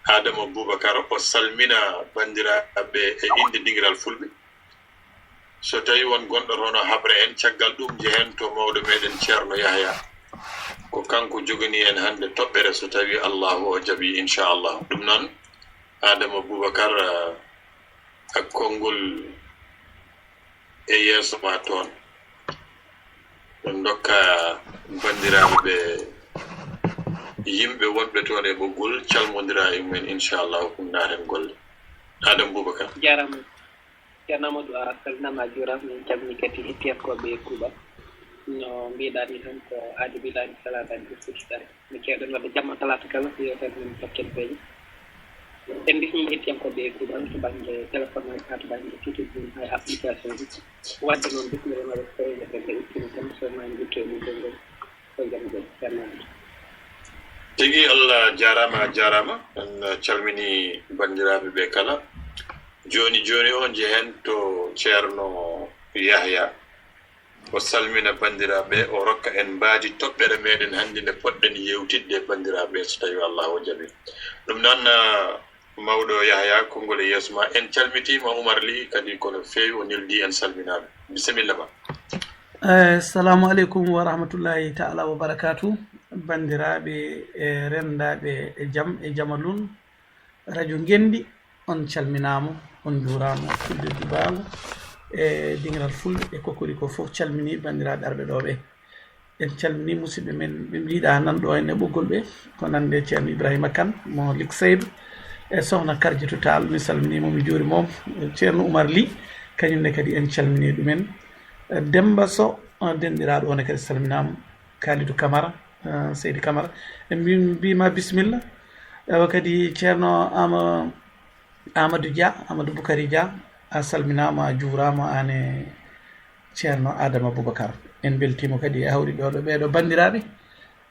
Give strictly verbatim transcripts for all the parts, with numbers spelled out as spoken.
Adama Boubacar, o salmina banndiraaɓe e innde dingiral Fulɓe. So tawii won gonɗo toon o habra en, caggal ɗum njehen to mawɗo meɗen Ceerno Yahya. Ko kanko joganii en hannde toɓɓere, so tawii Allahu o jaɓii, inchallah. Ɗum noon, Adama Boubacar, eh, ak konngol e yeeso ma toon. Ɗum ndokka banndiraaɓe ɓe, yimɓe wonɓe toon e ɓoggol, calmondira e mumen, inchallah, ɗum ndaaten golle. Adama Boubacar. Jaaraama. Ceerno Amadou, a salminaama, a juuraama. Min calminii kadi hettiyankooɓe e kuuɓal. No mbiɗaa ni tan, ko aadi bilaaɗi salaaɗi aadi ɓe fuɗɗitaade. Mi keewɗen waɗde jamma talaata kala, ko yeewtere men Bakken Peeje. En mbismii hettiyankooɓe e kuuɓal to bannge téléphone, haa to bannge tutuji mum, haa e application ji. Waɗde noon, bismilla maɓɓe, so tawii ɓe ɓe ittini tan, so ma en njitto e mum konngol. Ko jam, jam, jam. Tigi, Allah jaaraama, a jaaraama. En calminii banndiraaɓe ɓe kala. Jooni jooni o, njehen to Ceerno Yahya. O salmina banndiraaɓe, o rokka en mbaadi toɓɓere meɗen hannde nde poɗɗen yeewtidde e banndiraaɓe, so tawii Allahu o jaɓii. Ɗum noon, ah, mawɗo Yahya, konngol e yeeso ma. En calmitiima Umar Ly kadi, ko no feewi o neldi en, salminaama. Bisimilla ma. Eh, salamu aleykum wa rahmatullahi taala wa barakatuh. Banndiraaɓe e renndaaɓe e jam e jamalun, Radio Ngenndi, on calminaama, on njuuraama, Fulɓe Dubaango e dingiral Fulɓe e Kokoriko fof calminii banndiraaɓe arɓe ɗoo ɓee. En calminii musidɓe men ɓe mbiɗa nan ɗoo en e ɓoggol ɓee, ko nande Ceerno Ibrahima Kane mo Likseydo e Sohna Karjatu Taal, mi salminii mo, mi juuriima mo. Ceerno Umar Ly, kañum ne kadi en calminii ɗumen. Demba Sow, denɗiraaɗo o ne kadi salminaama, Kalidou Camara, eh, Seydi Camara. En mbi-, mbiima bisimilla. Ewa kadi Ceerno Ama-, Amadou Dia, Amadou Boukari Dia, a salminaama, a juuraama, aan e Ceerno Adama Boubacar. En mbeltiima kadi e hawriiɓe ɗoo ɓeeɗoo banndiraaɓe,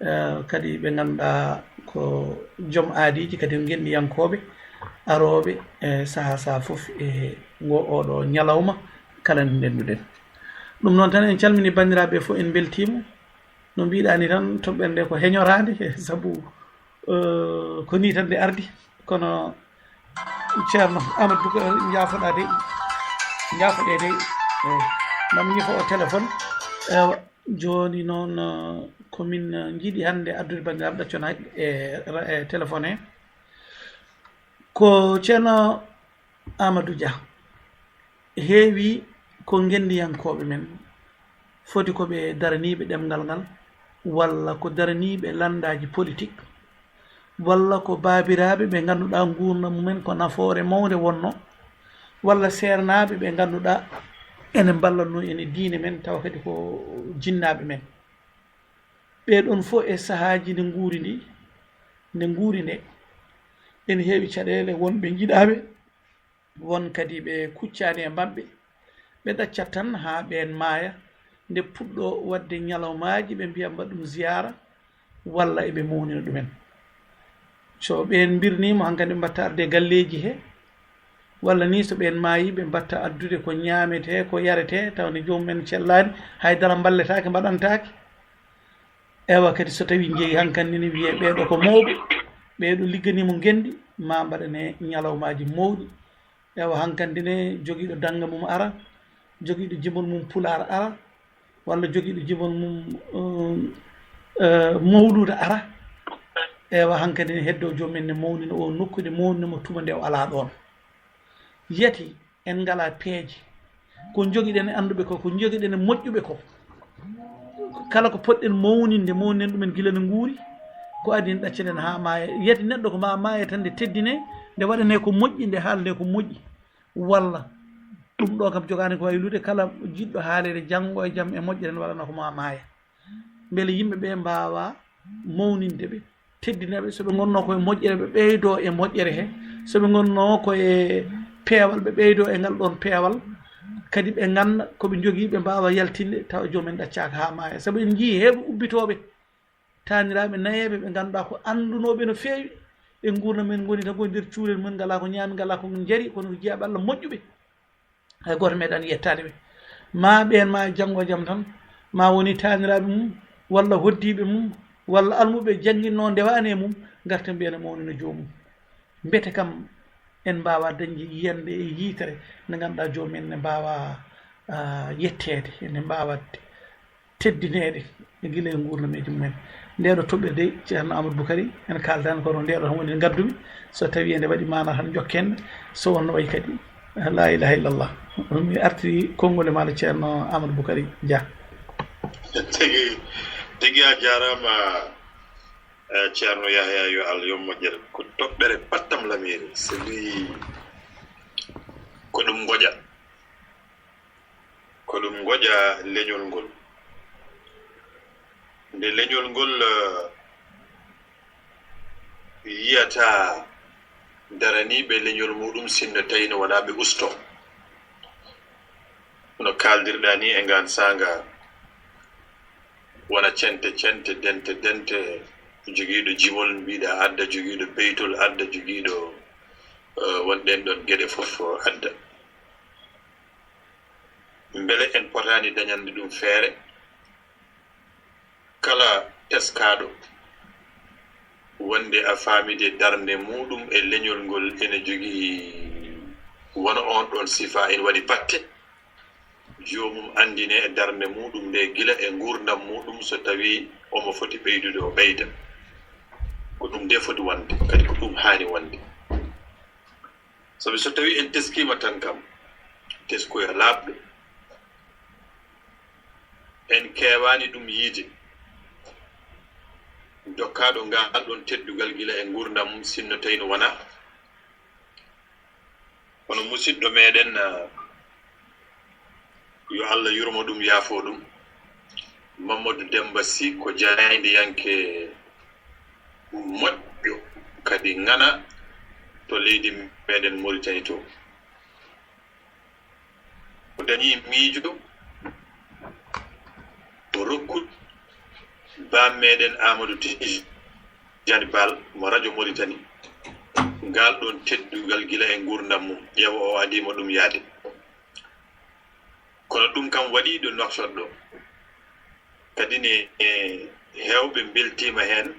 eh, kadi ɓe ngannduɗaa ko joom aadiiji, kadi ko ngenndiyankooɓe arooɓe e sahaa sahaa fof e ngo oɗo ñalawma kala nde ndennduɗen. Ɗum noon tan en calminii banndiraaɓe fof, en mbeltiima. No mbiɗaa ni tan, toɓɓere nde ko heñoraande, sabu, eh, ko nii tan nde ardi. Kono Ceerno Amadou Boubacar, njaafoɗaa dey, njaafoɗee dey. Eey. Mami ñifo o téléphone. Ewa, jooni noon, eh, ko min, eh, njiɗi hannde addude banndiraaɓe ɗaccon hay e ra-, e téléphone he. Ko Ceerno Amadou Dia. Heewi ko ngenndiyankooɓe men, foti ko ɓe daraniiɓe ɗemngal ngal, walla ko daraniiɓe lanndaaji politik, walla ko baabiraaɓe ɓe ngannduɗaa nguurndam mumen ko nafoore mawnde wonnoo, walla seernaaɓe ɓe ngannduɗaa ene mballatnoo en e diine men, tawa kadi ko jinnaaɓe men. Ɓee ɗoon fof e sahaaji nde nguuri ndi, nde nguuri nde, ene heewi caɗeele, won ɓe njiɗaaɓe, won kadi ɓe kuccaani e maɓɓe, ɓe ɗaccat tan haa ɓeen maaya, nde puɗɗoo waɗde ñalawmaaji, ɓe mbiya mbaɗ ɗum ziyaara, walla eɓe mawnina ɗumen. So ɓeen mbirniima, hankadi ɓe mbaɗta arde e galleeji he, walla nii so ɓeen maayii, ɓe mbaɗta addude ko ñaametee, ko yaretee, tawa nde joomum en cellaani, hay dara mballetaake, mbaɗantaake. Ewa, kadi so tawii njehi hankandi ne wiyee ɓeeɗo ko mawɓe, ɓeeɗo ligganiima ngenndi, ma mbaɗane ñalawmaaji mawɗi. Ewa, hankandi ne jogiiɗo dannga mum ara, jogiiɗo jimol mum pulaar ara, walla jogiiɗo jimol mum, um, eh, mawluuda ara. Ewa, hankandi ne heddoo joom men ne mawnina o nokku, ne mawnina mo tuma nde o alaa ɗoon. Yati, en ngalaa peeje. Ko njogiɗen e annduɓe ko, ko njogiɗen e moƴƴuɓe ko. Kala ko poɗɗen mawninde, mawninen ɗumen gila ne nguuri, ko adii en ɗaccaɗen haa maaya. Yati neɗɗo ko ma maaya tan nde teddinee, nde waɗanee ko moƴƴi, nde haalnee ko moƴƴi. Walla ɗum ɗo kam jogaani ko waylude, kala jiɗɗo haaleede janngo e jam e moƴƴere ne waɗana ko ma maaya. Mbele yimɓe ɓe mbaawa mawninde ɓe, teddina ɓe, so ɓe ngonnoo ko e moƴƴere, ɓe ɓeydoo e moƴƴere he. So ɓe ngonnoo ko e peewal, ɓe ɓeydoo e ngal ɗoon peewal. Kadi ɓe ngannda ko ɓe njogii, ɓe mbaawa yaltinde, tawa joom en ɗaccaaka haa maaya. Sabu en njiyii heewɓe ubbitooɓe, taaniraaɓe nayeeɓe, ɓe ngannduɗaa ko anndunooɓe no feewi e nguurndam men, ngoni tan ko e nder cuurel mum, ngalaa ko ñaami, ngalaa ko njari, kono ko jiyaaɓe Allah moƴƴuɓe. Hay gooto meeɗaani yettaade ɓe. Ma ɓeen ma janngo e jam tan, ma woni taaniraaɓe mum, walla hoddiiɓe mum, walla almuɓe jannginnoo ndewaani e mum, ngarta mbiya ene mawnina joomum. Mbete kam en mbaawa dañde yiyannde e yitere nde ngannduɗaa joom en ne mbaawa yetteede, ene mbaawa teddineede gila e nguurndam e jummen. Ndeeɗo toɓɓere dey, Ceerno Amadou Boukari, en kaaldaani kono ndeeɗo tan woni ngaddumi. So tawii ene waɗi maana tan njokken, so wonno wayi kadi, la ilaha illallah. Mi artiri konngol e maɗa Ceerno Amadou Boukari Dia. Tigi tigi a jaaraama. Eh, Ceerno Yahya, yo Allah yo moƴƴere. Ko toɓɓere pattam lamiiri, sabi ko ɗum ngoƴa. Ko ɗum ngoƴa leñol ngol. Nde leñol ngol eh, yiyata daraniiɓe leñol muɗum sinno tawi no wonaa ɓe usto. No kaaldirɗa ni e ngaan saanga, wona cente cente, dente dente, jogiiɗo jimol mbiɗa adda, jogiiɗo beytol adda, jogiiɗo eh, won ɗen ɗon geɗe fof adda. Mbele en potaani dañande ɗum feere? Kala teskaaɗo wonde a faamide darnde muuɗum e leñol ngol ene jogii wano oon ɗoon sifaa, ene waɗi batte, joomum anndine darnde muuɗum nde gila e nguurndam muuɗum, so tawii omo foti ɓeydude o ɓeyda. Ko ɗum nde foti wonde, kadi ko ɗum haani wonde. Sabi so tawii en teskiima tan kam, teskoya laaɓɗo, en keewaani ɗum yiyde. Dokkaaɗo ngaal ɗoon teddungal gila e nguurndam mum, sinno tawi no wonaa. Kono musidɗo meɗen, yo Allah yurmo ɗum, yaafo ɗum, Mamadou Demba Sy ko jaayndiyanke moƴƴo kadi ŋana to leydi meɗen Mauritanie to. O dañi miijo o rokku bam meɗen Amadou Tijani Bal mo radio Mauritanie ngal ɗon teddungal gila e ngurdam mum, ƴeewa o adimo ɗum yaade. Kono ɗum kam waɗi ɗo Nouakchott ɗo. Kadi ne heewɓe mbeltiima heen,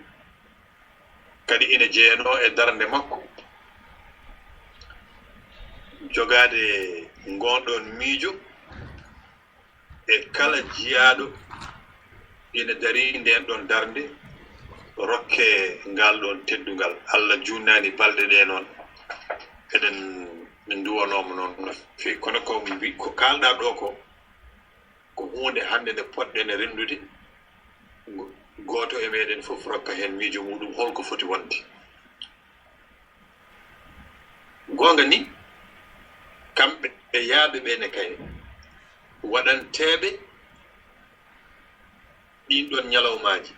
kadi ina jeyanoo e darnde makko jogaade ngoon ɗoon miijo e kala jiyaaɗo ina darii ndeen ɗoon darnde, rokke ngaal ɗoon teddungal. Allah juutnaani balɗe ɗee noon, eɗen nduwanooma noon no feewi. Kono ko mbi-, ko kaalɗaa ɗoo ko, ko huunde hannde nde potɗen renndude, gooto e meɗen fof rokka heen miijo muɗum hol ko foti wonde. Goonga ni, kamɓe e yaaɓe ɓe ne kay waɗanteeɓe ɗiin ɗoon ñalawmaaji.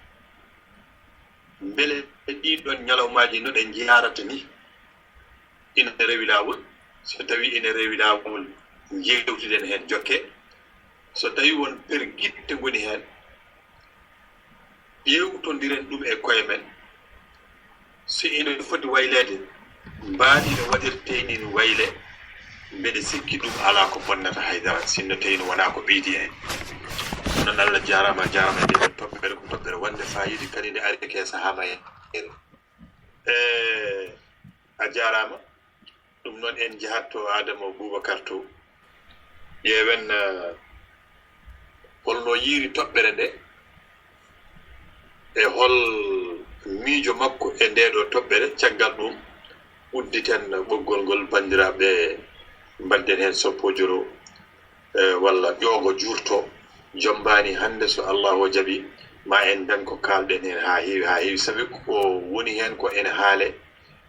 Mbele ɗiin ɗoon ñalawmaaji no ɗe njiyaarata ni, ina rewi laawol? So tawii ina rewi laawol, njeewtiden heen jokke. So tawii won pergitte ngoni heen, ƴeewtondiren ɗum e koye men. So ina foti wayleede, mbaaɗi no waɗirtee ni, no wayle. Mbeɗe sikki ɗum alaa ko bonnata hay dara, sinno tawii no wonaa ko ɓeydi heen. Onon Allah jaaraama, a jaaraama e ndeɗen toɓɓere, ko toɓɓere wonde faayiida, kadi nde ari ke sahaa mayre. E, a jaaraama. Ɗum noon en njahat to Adama Boubacar to. Ƴeewen, eh, holno yiiri toɓɓere nde, e hol miijo makko e nde ɗo toɓɓere. Caggal ɗum, udditen ɓoggol ngol, banndiraaɓe, mbadden heen soppojoro, eh, walla ƴoogo juurto. Jommbaani hannde, so Allahu o jaɓi, ma en ndañ ko kaalɗen heen haa heewi, haa heewi, sabi ko woni heen ko ene haale,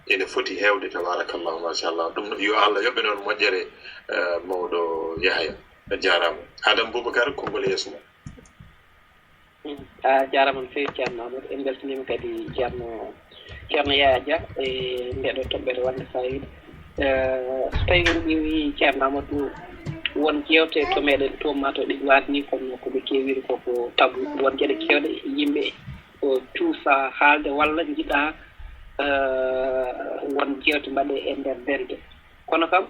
ene foti heewde, tabarakallahu, machallah. Ɗum no, yo Allah yoɓe noon moƴƴere, eh, mawɗo Yahaya. A jaaraama. Adam Boubacar, konngol e yeeso ma. A jaaraama no feewi, Ceerno Amadou. En mbeltaniima kadi Ceerno, Ceerno Yaya Dia e nde ɗo toɓɓere wonde faayiida. Eh, so tawii en ƴeewii, Ceerno Amadou, won jeewte to meɗen toon, maa to ɗi waatni, kono ko ɓe keewiri ko, ko tabu. Won geɗe keewɗe yimɓe o cuusa haalde walla njiɗa, eh, won jeewte mbaɗe e nder dente. Kono kam,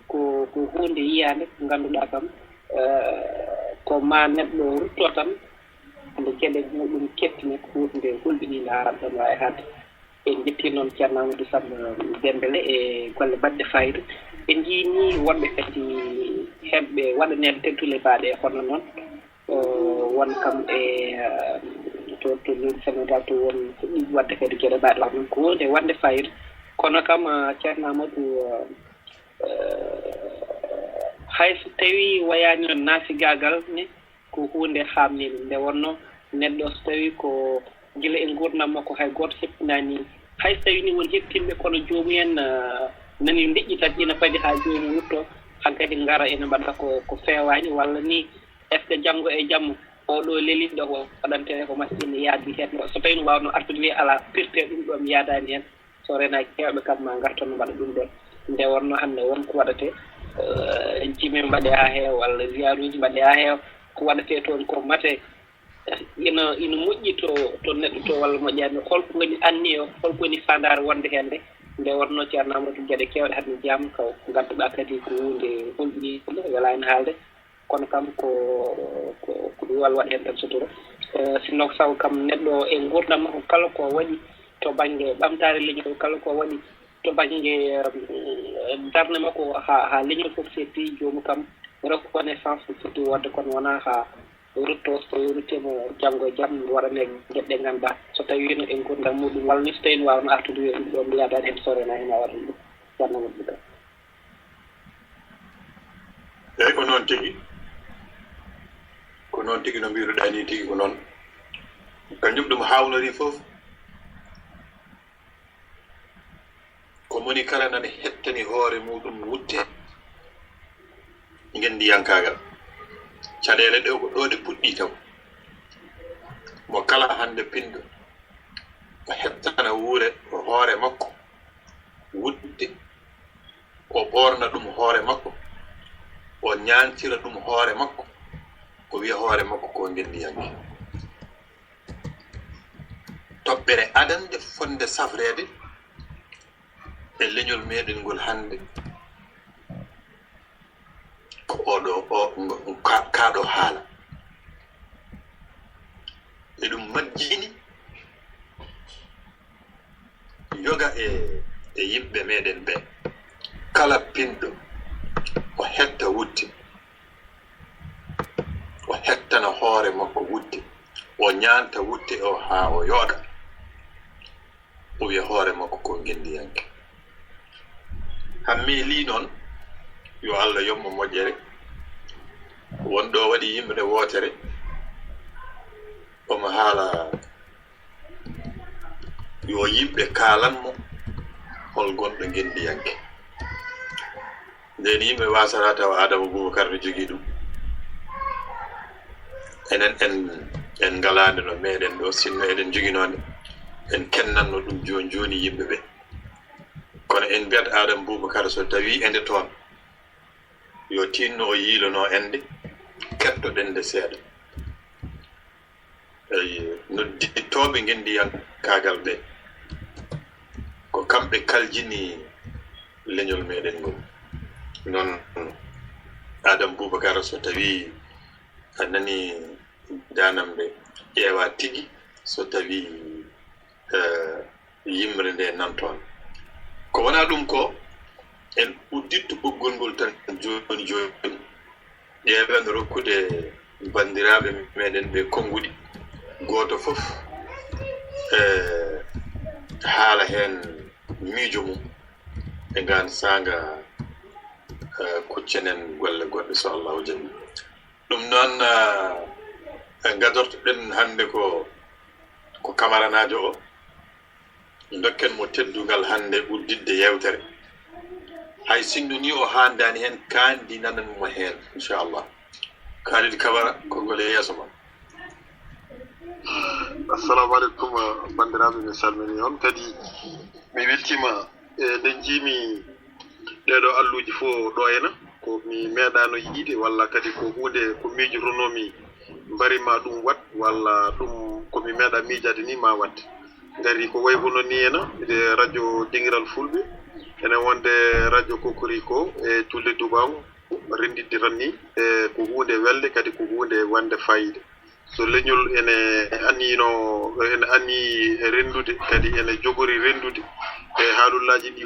ko, ko huunde yiyaande, ko ngannduɗaa kam, eh, ko ma neɗɗo rutto tan, nde geɗe muɗum kettine, ko huunde hulɓiniinde, haram tan waawi haalde. En njetti noon Ceerno Amadou Samba Dembele e golle baɗɗe fayida. En njii ni wonɓe kadi heɓɓe waɗaneede tentule baaɗe e hono noon. Won kam e to to leydi Senegal to won fuɗɗi wadde kadi geɗe mbaɗe ɗon ko wonde wonde fayida. Kono kam Ceerno Amadou, hay so tawi wayani noon nasigaagal ne ko hunde hamninde. Nde wonno neɗɗo so tawi ko gila e nguurdam makko hay gooto heɓtinaani, hay so tawi ni won heɓtinɓe kono joomumen nani deƴƴi tan ina padi haa jooni wutto hankadi ngara ina mbaɗa ko ko feewaani walla ni est ce que janngo e jamma oɗo leliɗo ko waɗante ko masɗinne yaadi heen so tawi no waawno artude wiya ala pirte ɗum ɗo mi yaadaani heen. So renaaki heewɓe kam ma ngartan no mbaɗa ɗum ɗon. Nde wonno hannde won ko waɗate jime mbaɗe haa heewa walla ziyaruuji mbaɗe haa heewa. Ko waɗate toon ko mate ina ina moƴƴi to to neɗɗo to walla moƴƴaani. Holko woni anniyo, holko woni faandaare wonde heen nde? Nde wonno Ceerno Amadou geɗe keewɗe hannde jiyama ko ngannduɗaa kadi ko huunde hulɓiniinde welaani haalde. Kono kam ko ko ko ɗum walla waɗi heen tan sutura. Sinno ko sabu kam neɗɗo e nguurndam makko kala ko waɗi to bannge ɓamtaare leñol kala ko waɗi to bannge darnde makko haa haa leñol fof setti joomum kam reconnaissance no foti wonde kono wonaa haa rutto so tawi ruttiima janngo e jam waɗane geɗe ɗe ngannduɗaa so tawi no e nguurndam muɗum walla ni so tawi no waawno artude wiya ɗum ɗo mi yaadaani heen so renaa heen a waɗa ɗum. Ceerno Moussa. Eeyi ko noon tigi, ko noon tigi no mbiiruɗaa nii tigi ko noon. Kanjum ɗum haawnorii fof ko moni kala nana hettani hoore muuɗum wutte ngenndiyankaagal. Caɗeele ɗe ko ɗo ɗe puɗɗii taw. Mo kala hannde pinɗo o hettana wuure hoore makko wutte. O ɓoorna ɗum hoore makko, o ñaantira ɗum hoore makko, o wiya hoore makko ko ngenndiyanke. Toɓɓere adannde fotnde safreede e leñol meeɗen ngol hannde ko oɗo o kaaɗo haala. Eɗum majjini yoga e e yimɓe meɗen ɓe kala pinɗo o hetta wutte o hettana hoore makko wutte o ñaanta wutte o haa o yooɗa o wiya hoore makko ko ngenndiyanke. Hammee lii noon yo Allah yoɓ mo moƴƴere won ɗo waɗi yimre wootere omo haala yo yimɓe kaalan mo hol gonɗo ngenndiyanke. Nden yimɓe wasataa tawa Adama Boubacar no jogii ɗum. Enen en en ngalaande no meeɗen ɗo sinno eɗen njoginoo nde en kennanno ɗum jooni jooni yimɓe ɓe. Kono en mbiyat Adama Boubacar so tawii ende toon yo tiinno o yiilonoo ende kettoɗen nde seeɗa. Eyi, noddittooɓe ngenndiyankaagal ɓe ko kamɓe kaljini leñol meɗen ngol. Noon Adam Boubacar so tawii a nanii danam ɓe ƴeewa tigi so tawii yimre nde nantoon. Ko wonaa ɗum ko en uddittu ɓoggol ngol tan jooni jooni ƴeewen rokkude banndiraaɓe meɗen ɓe konnguɗi gooto fof e haala heen miijo mum e ngaan saanga kuccenen golle goɗɗe so Allahu jaɓi. Ɗum noon gadortoɗen hannde ko ko kamaranaajo o. Ndokken mo teddungal hannde udditde yeewtere. Hay sinno ni o haandaani heen kaandi nanan mo heen inchallah. Khalid Camara konngol e yeeso ma. Assalamu aleykum banndiraaɓe mi salmini on kadi mi weltiima e nde njiimi ɗeeɗo alluuji fof ɗo ena ko mi meeɗaano yiide walla kadi ko huunde ko miijotonoomi mbari ma ɗum waɗ walla ɗum ko mi meeɗa miijaade ni ma waɗ. Ngari ko wayi hono ni ena e radio dingiral fulɓe ene wonde radio kokoriko e julde dubaw renndidde tan ni e ko huunde welde kadi ko huunde wonde fayida. So leñol ene anniyino, ene anniyi renndude, kadi ene jogori renndude e haalullaaji ɗi.